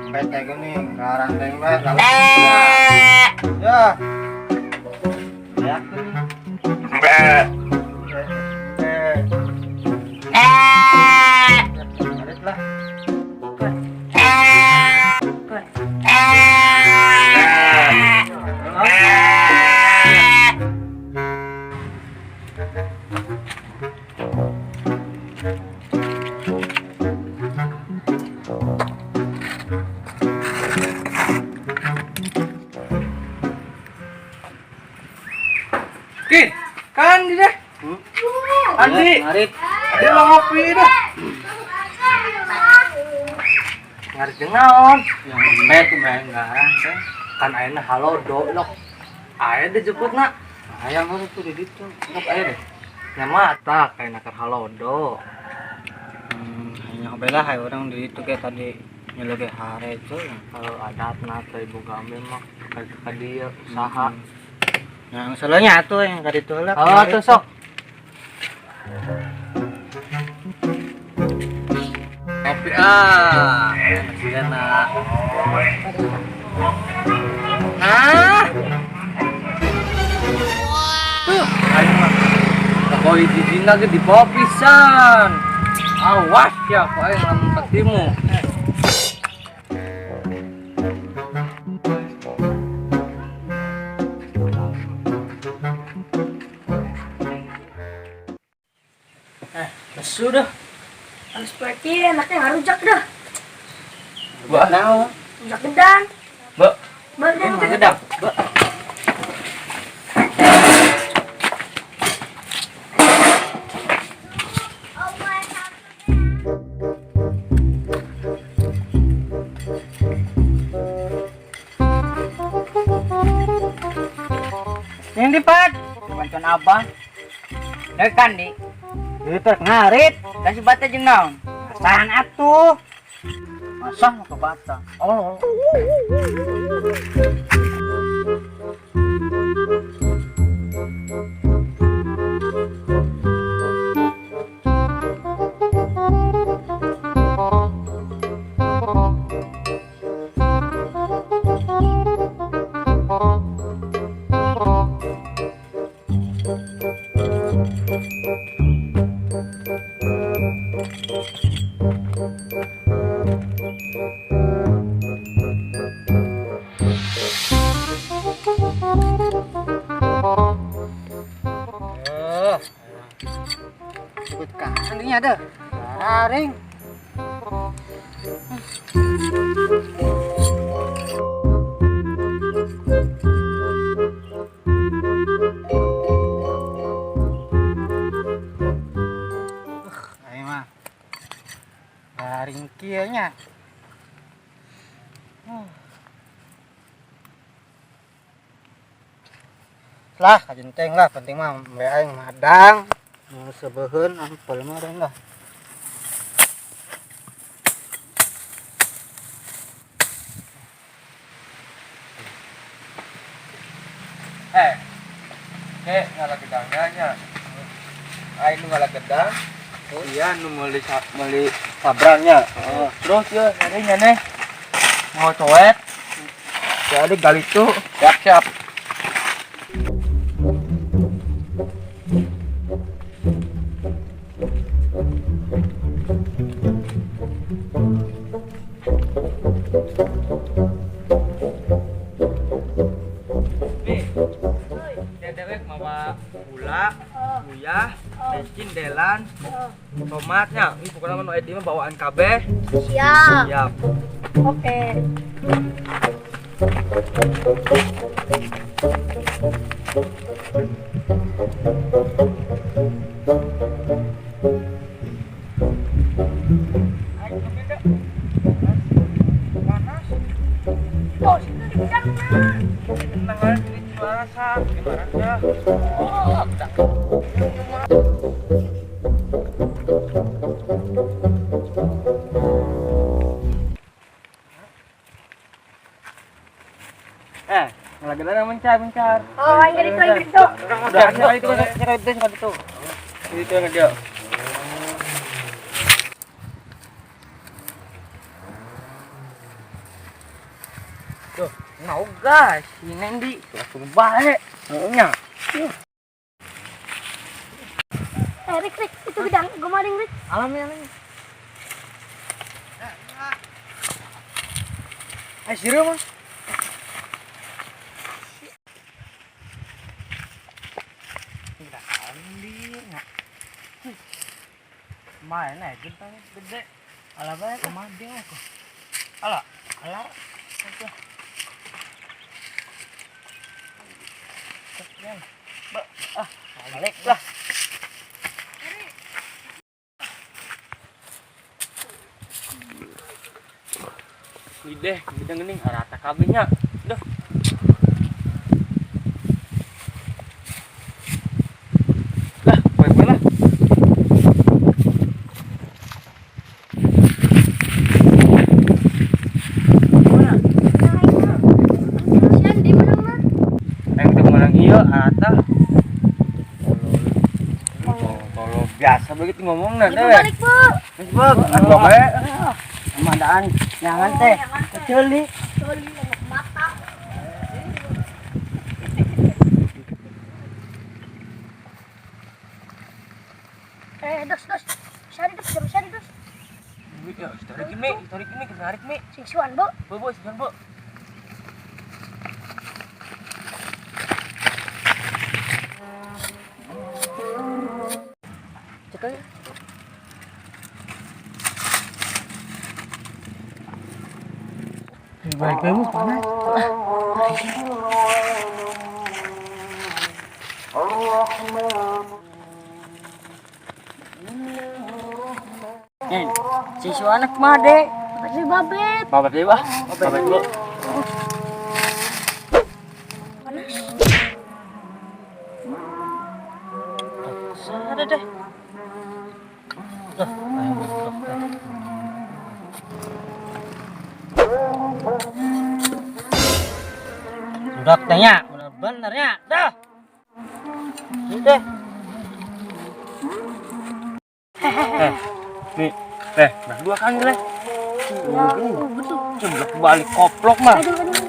Bete geuning, garanteng bae lalu. Ya. Ya. Ngarit lah. Ki, kan deh. Andi, Ngarit. dia lo ngopi dah. Ngarit jeung naon? Yang embet main garanteng. Kan ayeuna halodo lok. Aya deh jemputna. Hayang heuh tuh di ditu. Ngop aya deh. Nya mata kayak keur halodo. Hanya bela hay orang di itu kayak tadi nyelege hare cuy. Kalau adatna teh boga ambe mah ka dieu usaha. Nah, salahnya tuh yang kali itu lah. Oh, tuh sok. Kopi ah. Enak nak. Ah. Tuh, ayo mah. Koi jijina ge dibawa pisan. Awas ya, ku aing lamun ketimu. Lesu dah. Harus seperti enaknya ngarujak dah. Bah. Nah, Rujak gedang. Mbak, Baru ini gedang. Mbak. Yang di Pat. Bantuan abah. Dekan di. Itu ngarit, kasih bata jeung naon? Asahan atuh. Masah ke bata. Oh. Eh. Ikut kandinya deh. Garing. Ayo mah. Garing kieu nya. Lah, kajenteng lah, penting mah mbe aing madang. Nu sebeuheun ampel mah lah. Eh. Eh, ngalah gedangnya nya. Aing nu ngalah gedang. Iya, nu meuli meuli sabrangnya. Oh. Terus ya, hari nya mau coet. Jadi gali tuh. Siap, siap. Nih, dia dewek mawa gula, uyah, mecin, delan, tomatnya. Ini pokoknya mah nu aya di mah bawaan kabeh. Siap. Siap. Oke. Panas. Oh, situ di gedang nah. Tenang aja, ini rasa. Gimana dah? Oh, Eh, ngalah gedang mencar, mencar. Oh, aing gitu, aing gitu. Udah, itu, itu, itu, itu. Itu yang dia. Tuh, mau gas si Nendi langsung bae. Heeh nya. Eh, Rik, Rik, itu gedang gomaring, Rik. Alami alami. Eh, sireum mah. Main eh gentang gede. Alah bae kumaha dia aku. Alah, alah. Ah, balik lah. Ini deh, gedang geuning rata kabehnya. Duh. Lah, poe-poe lah. Sian di mana mah? Aing teh menang ieu rata. Tolong biasa begitu ngomongna Ibu deh. balik, Bu. Geus beug, atuh bae. Amandaan nyangan teh. Keceli. Coli anak mata. Eh, dos, dos. Sari dos, jam sari dos. Ya, tarik mi, tarik mi, tarik mi. Singsuan, Bu. Bu, bu, singsuan, Bu. Cek aja. Baik bae panas. Nih, siswa anak mah dek. Babet, babet. Babat deui, bah. Babat Bu. Panas. Ada deh. Dah, ayo buka. Budak teh nya, bener-bener nya. Dah. Ini deh. Eh, nih, eh, nah dua kali leh. Ya, oh, betul. Cemblek balik koplok mah. Aduh, aduh, aduh.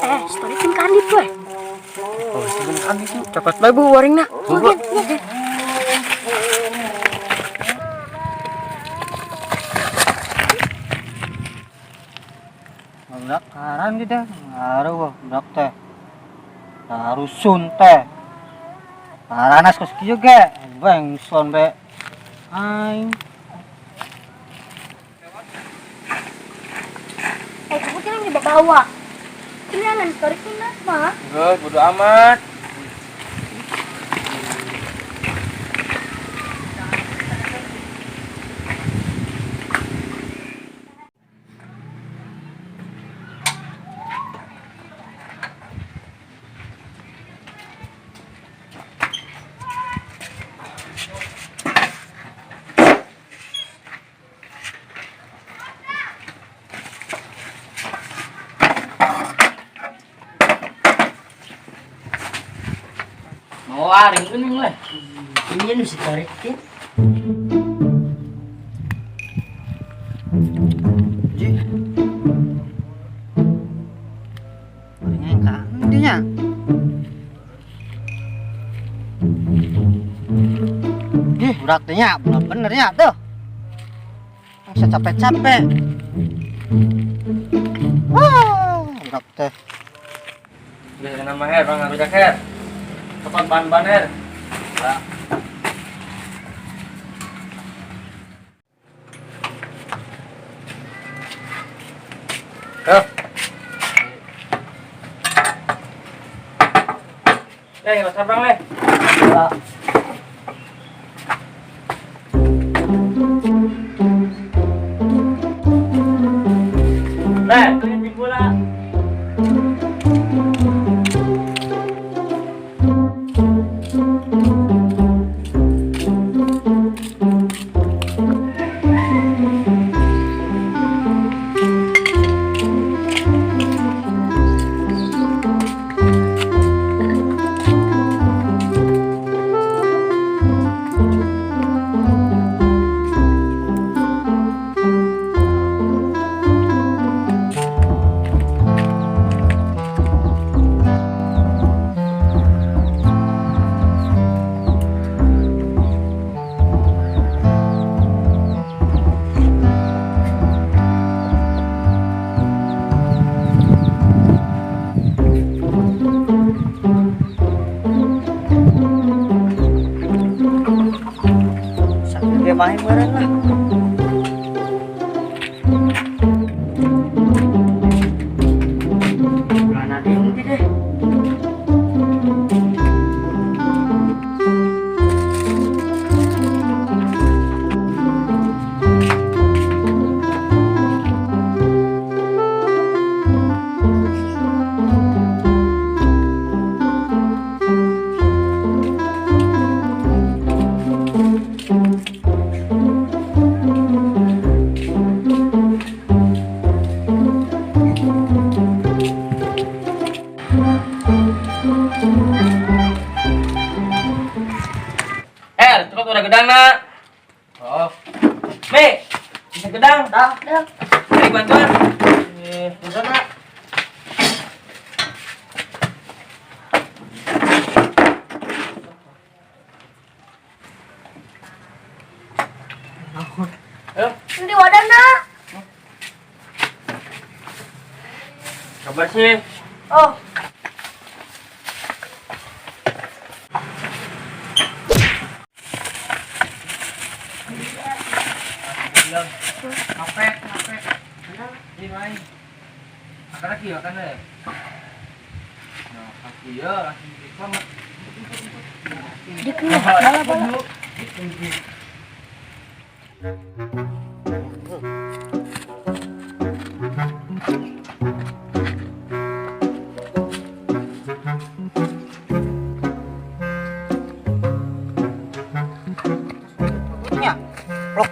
Eh, story kan kandi, Bu. Oh, sebelum kami tuh. Cokot bae bu waringna. Bu, ya. Budak karan di teh. Ngaruh budak teh. Rusun teh. Paranas kos kieu ge. Bengson be. Aing. Eh, kamu kira ini bawa. Ini anan story kan mah. Geus, bodo amat. Mau waring geuning leh. Ini nu si tarik teh. Ji. Waringnya yang kandi nya. Ih, budak teh nya, bener nya tuh. Masa capek-capek. Wah, budak teh. Geus nama her, bang rujak her. Tepat ban-ban her. Tuh. Eh, nggak sabrang leh. Leh, tuh bola. Bae meureun lah. Mana deui deh. Cukup udah gedang nak. Oh. Mi, bisa gedang. Dah. Dah. Mari bantuan. Bisa nak. Ayo. Ini wadah nak. Kabar sih. Oh. Ngapet, ngapet. Ini main. Akan lagi ya kan ya. Nah, aku ya langsung bisa. Dia kena bala bala. Nya. Blok.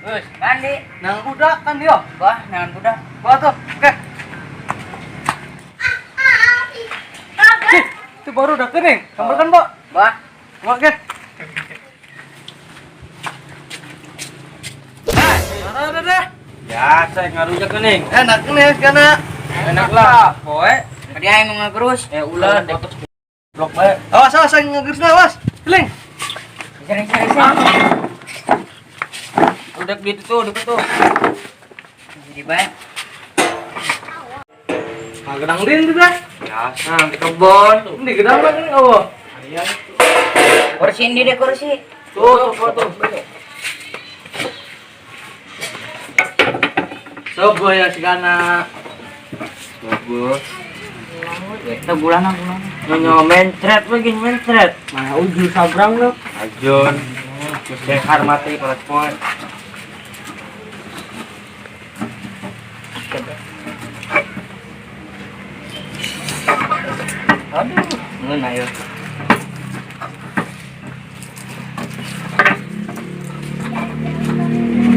Terus, Kandi, nang budak kan dia. Wah, nang budak. Wah tuh, oke. Itu baru udah kering. Sambal kan, Pak? Wah. Oke. Nah, dah, dah. Ya, saya ngarujak kening. Enak nih, karena Enak lah, poe. Tadi aing ngegerus. Ulah kotok blok bae. Awas, awas, aing ngegerusna, awas. Keling. Sering, sering, sering. Udah gitu tuh, udah tuh. Jadi baik. Nah, gedang din juga. Biasa, di kebon. Ini gedang mah ini apa? Iya. Kursi ini deh kursi. Tuh, tuh, tuh. Sobo ya sigana. Sobo. Kita bulan bulan. Nyonya mencret lagi mencret. Mana uju sabrang lo. Ajun. Sehar mati pada poe. Aduh, ngeun ayo.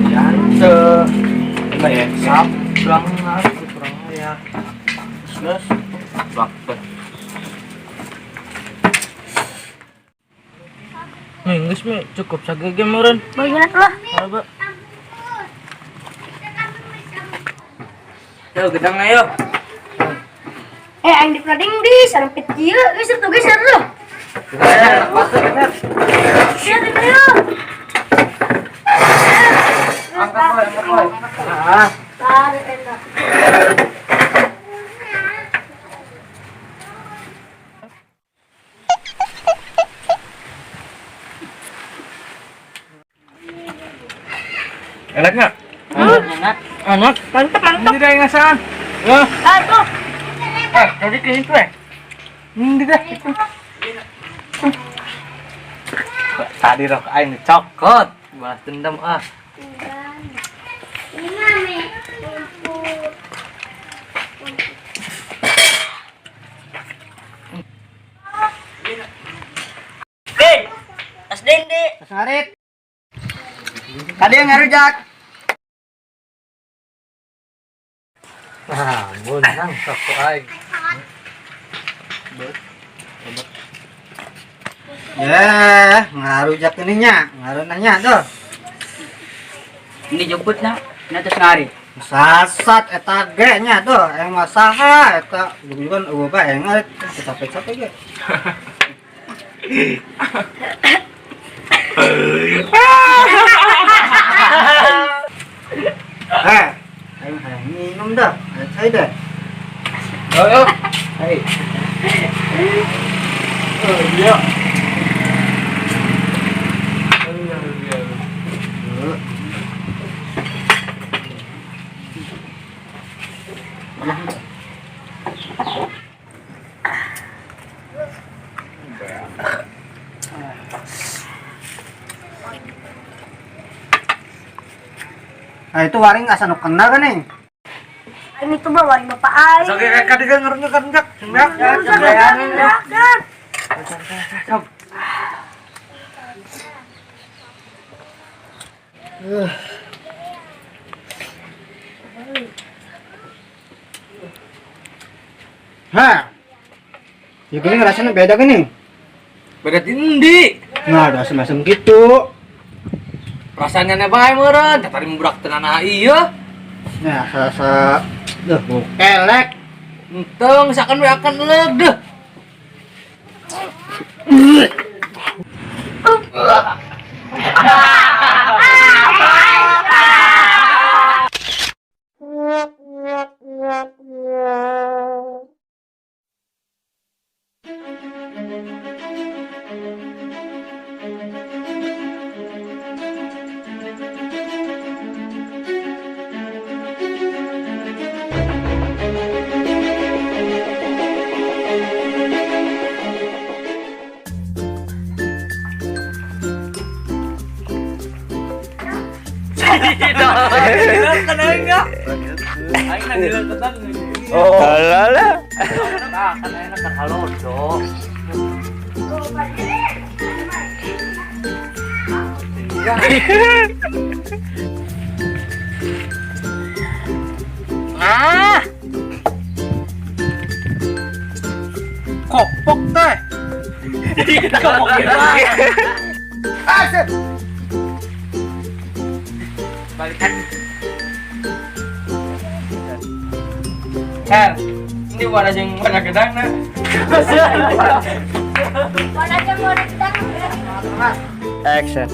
Jante. Enggak ya? Sabrang aku kurang ya. Terus waktu. Nih, geus mi cukup sagege meureun. Bagian lah. Coba. Yo, gedang ayo. Aing di plading di sareng pit ieu, geser tuh geser tuh. Geser tuh yuk. Angkat boy, angkat boy. Ah, Tarik enak. Enak nggak? Enak. Enak. Mantap, mantap. Ini dah yang ngasaan. Ya. Ah, tuh. Tadi ke situ eh. Ini dah. Tadi rok aing dicokot. Balas dendam ah. Ini mami. Rumput. Din. Tas din, Di. Tas ngarit. Tadi yang ngarujak. Nah, menang sok aing. Ya, ngarujak ini nya, ngaruh nanya tuh. Ini jemput nak, ini terus ngarit. Sasat eta ge nya tuh, yang masaha eta juga eueuh bae ngarit capek-capek ge. Aing hayang minum dah, ayo cai deh. Yo, yo. Hei. Oh, iya. Nah, itu waring asa nu kenal kan nih. Aing itu mah waring bapak aing. Sok kayak kadiga ngerunyak ngerunyak. Ngerunyak. Hah. Ya gini rasanya beda gini. Beda tindi. Nah, ada asem-asem gitu. Rasanya nya bae meureun, tadi mubrak tenana ieu. Nah, rasa duh kelek. Enteng sakan we akan leug deh. Oh, alah. Nah, kan enak kan halodo. Ah. Kopok teh. Kopok gimana? Asep. Balikan. Her, ini warna yang warna gedang nak. Warna yang warna gedang. Action.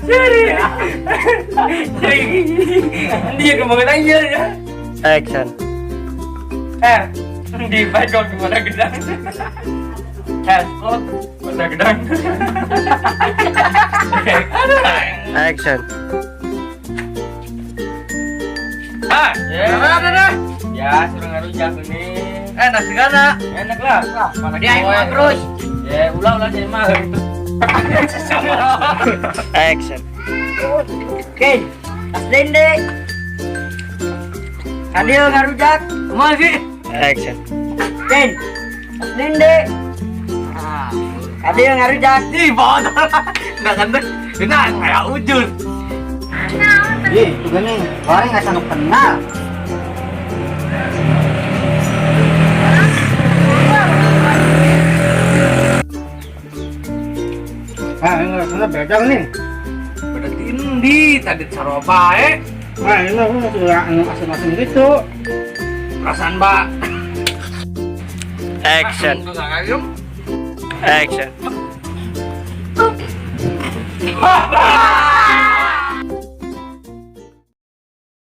Seri. Ini kemana aja ya? Action. Her, di baju warna gedang. Her, kok warna gedang. Action. Ah, ya. Ya, suruh ngarujak ini. Nasi gana. Enak lah. Dia aing mah terus. Ya, ulah-ulah jadi mah. Action. Oke, tas dende. Adil ngarujak. Kumaha sih? Action. Ken, tas dende. Adil ngarujak. Ih, bodoh. Enggak kan tuh. Nah, kayak ujur. Ih, itu gini, waring asa nu kenal. Ah, ini rasanya beda nih. Beda tindi, tadi sarua bae. Nah, ini rasanya sudah anu asem-asem gitu. Perasaan, Pak. Action. Action.